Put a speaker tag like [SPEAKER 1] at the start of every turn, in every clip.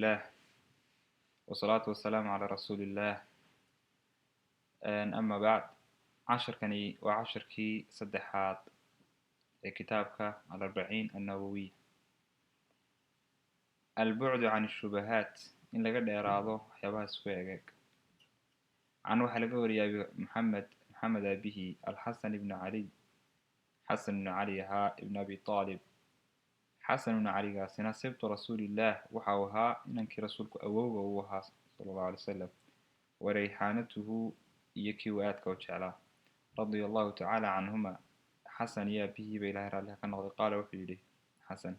[SPEAKER 1] Lah wasalaatu wasalaamu calaa rasuulillaah, ama bacd. Casharkani waa casharkii saddexaad ee kitaabka Alarbaciin Annawowiya. Albucdu can ashubahaat, in laga dheeraado waxyaabaha isku egeeg. Can waxaa laga wariyay Abi Maxamed, Maxamed aabihi, Alxasan ibnu Caliy, Xasan ibnu Cali ahaa, ibn Abi Aalib. Xasan ibnu Caligaasina sibtu Rasuulillaah waxa uu ahaa inankii Rasuulku awowga uu ahaa, sala allahu alay wasalam, warayxaanatuhu, iyo kii uu aadka u jeclaa, radia allahu tacaala canhuma. Xasan iyo aabihiiba Ilahay raalliha ka noqday. Qaala wuxuu yidhi Xasan: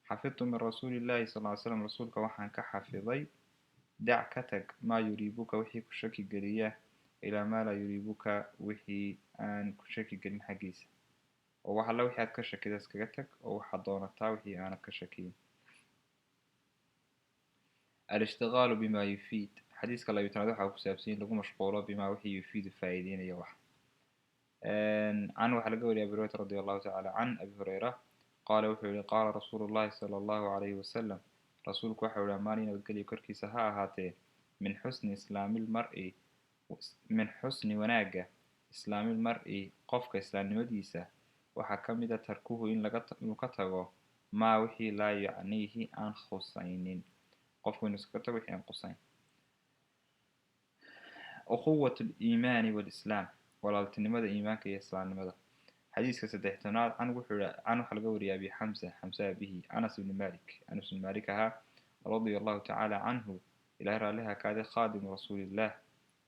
[SPEAKER 1] xafidtu min Rasuulillahi sal ly slam, Rasuulka waxaan ka xafiday: dac, ka tag, maa yuriibuka, wixii ku shaki geliya, ilaa maa laa yuriibuka, wixii aan ku shaki gelin xaggiisa. Oo wax alla wixii aad ka shakida iskaga tag, oo waxaad doonataa wixii aanad ka shakiyin. Alishtigaalu bima yufiid. Xadiiska 12aad waxa uu ku saabsan in lagu mashquulo bimaa, wixii, yufiidu, faa'iideynaya wax. Can waxaa laga wariyay Abi Hurayra radi allahu tacala can Abi Hurayra, qaala wuxuu yihi: qaala Rasuulu llahi sala allahu alayhi wasalam, Rasuulku waxa yihi, ammaan nabadgelyo korkiisa ha ahaatee: min xusni islaami lmar-i, min xusni, wanaagga, islaami lmar-i, qofka islaamnimadiisa waxaa ka mid a, tarkuhu, in laga inuu ka tago, maa, wixii, laa yacniihi, aan khusaynin. Qofku inuu iskaga tago wixii aan khusayn. Ukhuwat liimaani walislaam, walaaltinimada iimaanka iyo islaamnimada. Xadiiska 13aad, can wuxuu yihi, can waxaa laga wariyay Abi Xamsa, Xamse abihi, Anas ibni Malik, Anas ibni Malik ahaa, radia allahu tacaala canhu, Ilahay raalliha kaade, khaadimu Rasuuliillah,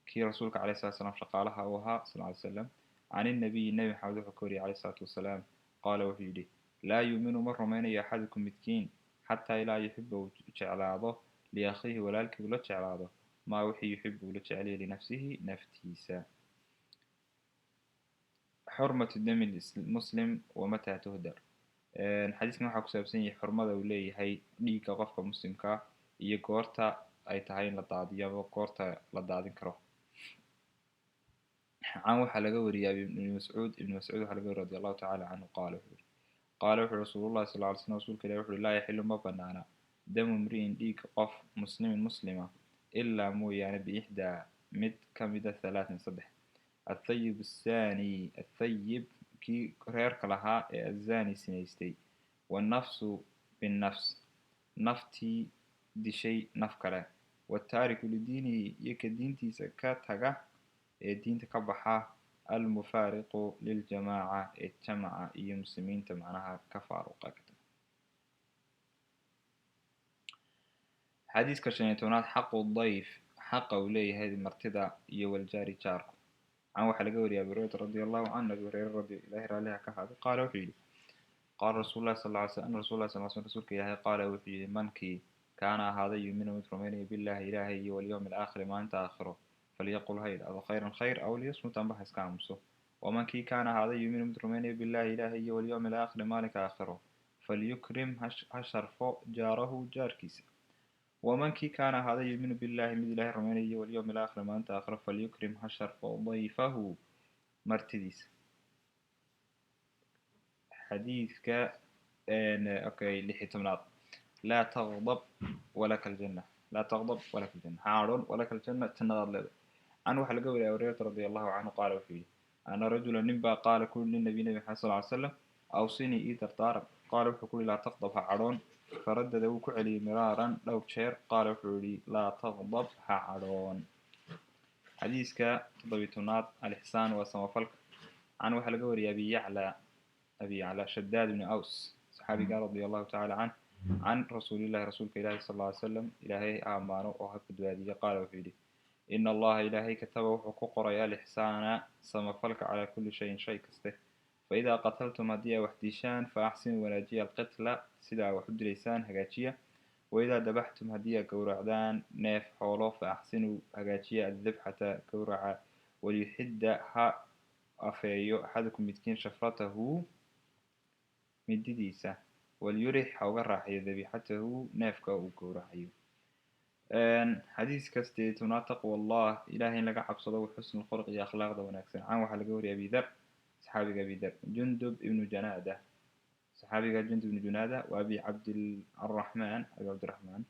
[SPEAKER 1] kii Rasuulka alayh salat slam shaqaalaha uu ahaa, sal ly slam. Can innabiyi, Nebi Maxamed wuxuu ka wariyay, alayh isalaatu wasalaam, qaala wuxuu yidhi: laa yuuminu, ma rumaynayo, axadukum, midkiin, xataa ilaa yuxiba, uu jeclaado, liakhiihi, walaalkii uu la jeclaado, maa, wixii, yuxibu, uu la jecelyahy, linafsihi, naftiisa. Xurmatu dami muslim wamataa tuhdar. Xadiiskan waxaa ku saabsan yahay xurmada uu leeyahay dhiigga qofka muslimkaa iyo goorta ay tahay in la daadiyo ama goorta la daadin karo. Can waxaa laga wariyay Ibn Mascuud, Ibn Mascuud waxaa laga wariya, radi allahu tacala canhu, qaala wuxuu yihi: qaala wuxu uhi Rasuulullahi sal ly slam, Rsulka Ilahi wuxu uhi: laa yaxilu, ma banaana, damu mri'in, dhiigga qof, muslimin, muslima, ilaa, mooyaane, biixdaa, mid kamida, halaatin, saddex: athayib athani, athayib, kii reerka lahaa ee, azani, sinaystay; wannafsu binnafs, naftii dishay naf kale; wataariku lidiinihi, iyo ka diintiisa ka taga ee diinta ka baxa, almufaariqu liljamaaca, ee jamaca iyo muslimiinta macnaha ka faaruqa, ka taga. Xadiiska 15aad, xaqu dayf, xaqa uu leeyahay martida iyo waljaari, jaarku. Can waxaa laga wariyay Abi Hurayrata radi allahu canhu, Abi Hureyre radi Ilahi raalliha ka ahaaday, qaala wuxuu yidhi: qaala Rasuul lahi sal ly sl ana rasul lah sal sl, Rasuulka Ilaahay, qaala wuxuu yidhi: mankii, kaana, ahaaday, yuuminu, mid rumaynaya, billahi, Ilaahay, iyo walyowmi alaakhiri, maalinta aakhiro, falyaqul, ha yidhahdo, khayran, khayr, aw liyasmut, amba ha iska aamuso. Wamankii, kaana, ahaaday, yuuminu, mid rumaynaya, billahi, Ilaahay, iyo walyowmi alaakhiri, maalinka aakhiro, falyukrim, ha sharfo, jaarahu, jaarkiisa. Wamankii, kaana, ahaaday, yuuminu billahi, mid Ilahay rumaynaya, iyo walyowmi alaakhiri, maalinta aakhiro, falyukrim, ha sharfo, dayfahu, martidiisa. Xadiidka, okay, 16aad: laa taqdab walaka aljanna, laa taqdab walaka aljanna, ha cadhoon, walaka aljanna, jannadaad leedahay. Can waxaa laga wariyay Abi Hurayrata radi allahu canhu, qaala wuxuu yidhi: ana rajula, nin baa, qaala, ku yidhi linabiy, Nabi Maxamed, sal ly slam: awsinii, ii dardaaran. Qaala wuxuu ku yihi: laa taqdab, ha cadhoon. Faradada, wuu ku celiyey, miraaran, dhowr jeer. Qaala wuxuu yihi: laa taqdab, ha cadhoon. Xadiiska 17aad: alixsaan, waa samafalka. Can waxaa laga wariyay Abi Yacla, Abi Yacla Shadaad ibni Aws, saxaabiga, radia allahu tacala canh, can Rasuulillahi, Rasuulka Ilahi, sal ly slam, Ilaahay ha amaano oo ha badbaadiye, qaala wuxuu yidhi: ina Allaha, Ilaahay, kataba, wuxuu ku qoray, alixsaana, samafalka, calaa kulli shayin, shay kaste. Faidaa qataltum, haddii aa wax dishaan, fa axsinuu, wanaajiya, alqitla, sida aa wax u dilaysaan hagaajiya. Waidaa dabaxtum, haddii aa gowracdaan neef xoolo, fa axsinuu, hagaajiya, addabxata, gowraca. Waliyuxidda, ha afeeyo, axadukum, midkiin, shafratahu, mididiisa. Walyurix, ha uga raaxayo, dabiixatahu, neefka uu gowracayo. Xadiiska 18aad: taqwa Allah, Ilahay in laga cabsado, wa xusnu lkhulq, iyo akhlaaqda wanaagsan. Can waxaa laga wariyay Abi Dar, saxaabiga Abi Dar, Jundub ibnu Janaada, saxaabiga Jundub ibnu Junaada, wa Abi Cabdiraxmaan, Abi Cabdiraxmaan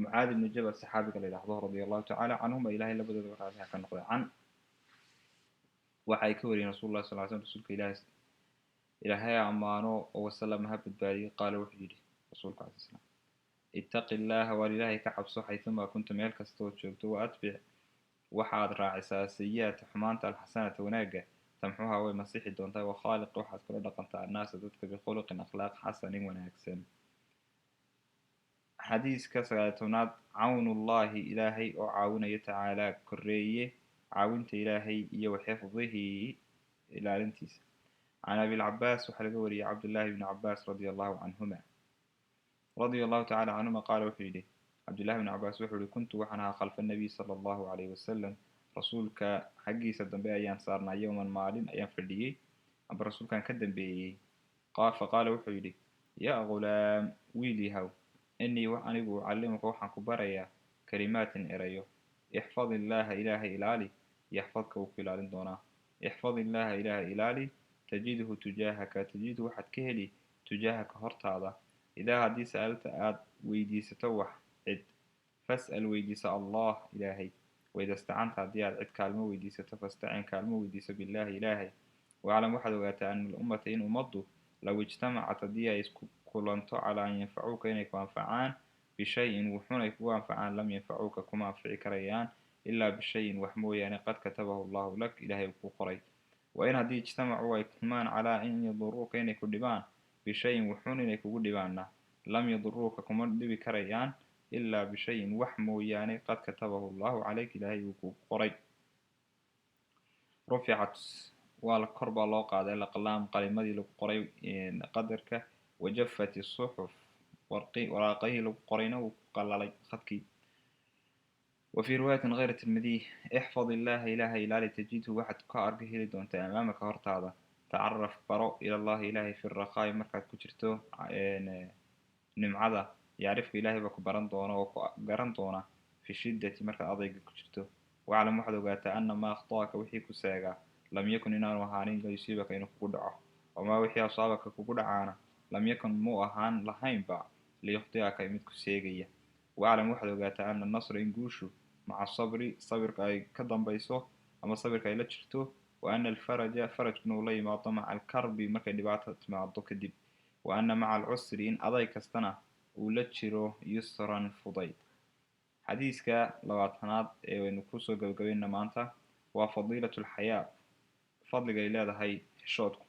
[SPEAKER 1] Mucaad ibnu Jabal saxaabiga la yidhaahdo, radia Allahu tacala canhuma, Ilahay labadooda raaliha ka noqday, can waxa ay ka wariyeen Rasul lah sal slam, rasuulka Ilahay, Ilaahay ammaano oo wasalam ha badbaadiyey, qaala wuxuu yidhi rasuulka alay slam: "Ittaqi Illaha, waar Ilaahay ka cabso, xaytuma kunta, meel kastood joogto, wa atbic, waxaad raacisaa, sayi-ata, xumaanta, alxasanata, wanaagga, tamxuha, way masixi doontaa, wakhaaliq, waxaad kula dhaqantaa, annaasa, dadka, bikhuluqin, akhlaaq, xasanin, wanaagsan." Xadiiska 19aad: cawnullahi, Ilaahay oo caawinayo, tacaalaa, koreeye, caawinta Ilaahay iyo waxifdihi, ilaalintiisa. Can Abilcabaas waxaa laga wariyey, Cabdullahi bni Cabaas radia Allahu canhuma, radia Allahu tacala canhuma, qaala wuxuu yidhi Cabdullahi bni Cabaas, wuxuu yihi: "Kuntu, waxaan ahaa, khalfa Nabiy sala Allahu alayhi wasalam, rasuulka xaggiisa dambe ayaan saarnaa, yowman, maalin ayaan fadhiyey amba rasuulkan ka dambeeyey. Faqaala, wuxuu yidhi: 'Yaa ghulaam, wiil yahow, inii, anigu, ucallimuka, waxaan ku barayaa, kalimaatin, erayo. Ixfad illaaha, Ilaahay ilaali, yaxfadka, wuu ku ilaalin doonaa. Ixfad illaaha, Ilaahay ilaali, tajidhu tujaahaka, tajidhu, waxaad ka heli, tujaahaka, hortaada. Idaa haddii sa'alta, aad weydiisato wax cid, fas'al, weydiiso, Allah, Ilaahay. Waida istacanta, haddii aad cid kaalmo weydiisato, fastacin, kaalmo weydiiso, billaahi, Ilaahay. Waclam, waxaad ogaataa, ana alummata, in ummaddu, low ijtamacat, haddii ay isku kulanto, calaa an yanfacuuka, inay ku anfacaan, bishayin, wuxun ay kugu anfacaan, lam yanfacuuka, kuma anfici karayaan, ilaa bishayin, wax mooyaane, qad katabahu Allahu lak, Ilahay uu kuu qoray. Wa in haddii ijtamacuu, ay kulmaan, calaa an yaduruuka, inay ku dhibaan, bishayin, wuxun inay kugu dhibaanna, lam yaduruuka, kuma dhibi karayaan, ilaa bishayin, wax mooyaane, qad katabahu Allahu calayk, Ilaahay uu kugu qoray. Ruficat, waa la kor baa loo qaaday, alaqlaam, qalimadii lagu qoray qadarka, wajafat isuxuf, warqi waraaqihii lagu qorayna wuu qalalay khadkii." Wa fii riwaayatin غayr Tirmidiy: "Ixfad illaha, Ilaaha ilaali, tajidhu, waxaad ka arka heli doontaa, amaamaka, hortaada. Tacaraf, baro, ila Allahi, Ilaahay, fi rakhaa'i, markaad ku jirto nimcada, yacrifka, Ilaahay baa ku baran doona oo ku garan doona, fi shiddati, markaad adayga ku jirto. Waclam, waxaad ogaataa, ana maa akhtaaka, wixii ku seegaa, lam yakun, inaanu ahaanin, layusiibaka, inuu kugu dhaco, wamaa, wixii, asaabaka, kugu dhacaana, lam yakun, muu ahaan lahaynba, liyukhti'aka, mid ku seegaya. Waclam, waxaad ogaataa, ana nasra, in guushu, maca sabri, sabirka ay ka dambayso ama sabirka ay la jirto, wa ana alfaraja, farajkuna uu la yimaado, maca alkarbi, markay dhibaato timaado kadib, wa ana maca alcusri, in adayg kastana uu la jiro, yusran, fudayd." Xadiiska 20aad ee aynu kusoo gabagabayna maanta waa fadiilat alxayaa, fadliga ay leedahay xishoodku.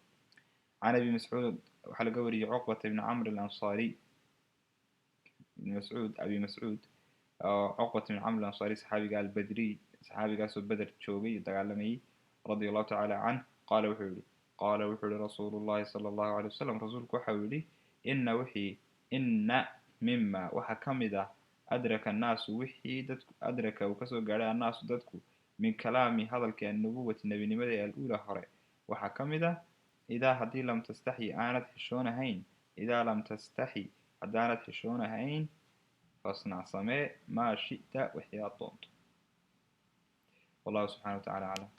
[SPEAKER 1] Can Abi Mascuud waxaa laga wariyey, Cuqbata ibni Camr alansaariy, Ibn Mascuud, Abi Mascuud, Cuqbat ibn Camr alansaariy, saxaabiga albadriy, saxaabigaasoo Beder joogay dagaalamayay, radia Allahu tacala canh, qaala wuxuu yihi, qaala wuxuu yihi rasuulu llahi sala Allahu alay wasalam, rasuulku waxau yihi: ina wixii, ina mima, waxaa ka mid ah, adraka annaasu, wixii dadku, adraka, uu kasoo gaadhay, annaasu, dadku, min kalaami, hadalkii, annubuwati, nebinimada ee, al-uula, hore, waxaa ka mid ah: idaa haddii, lam tastaxyi, aanad xishoonahayn, idaa lam tastaxi, haddaanad xishoonahayn, fasnac, samee, maa shi'ta, wixii aad doonto. Wallahu subxana wa tacala aclam.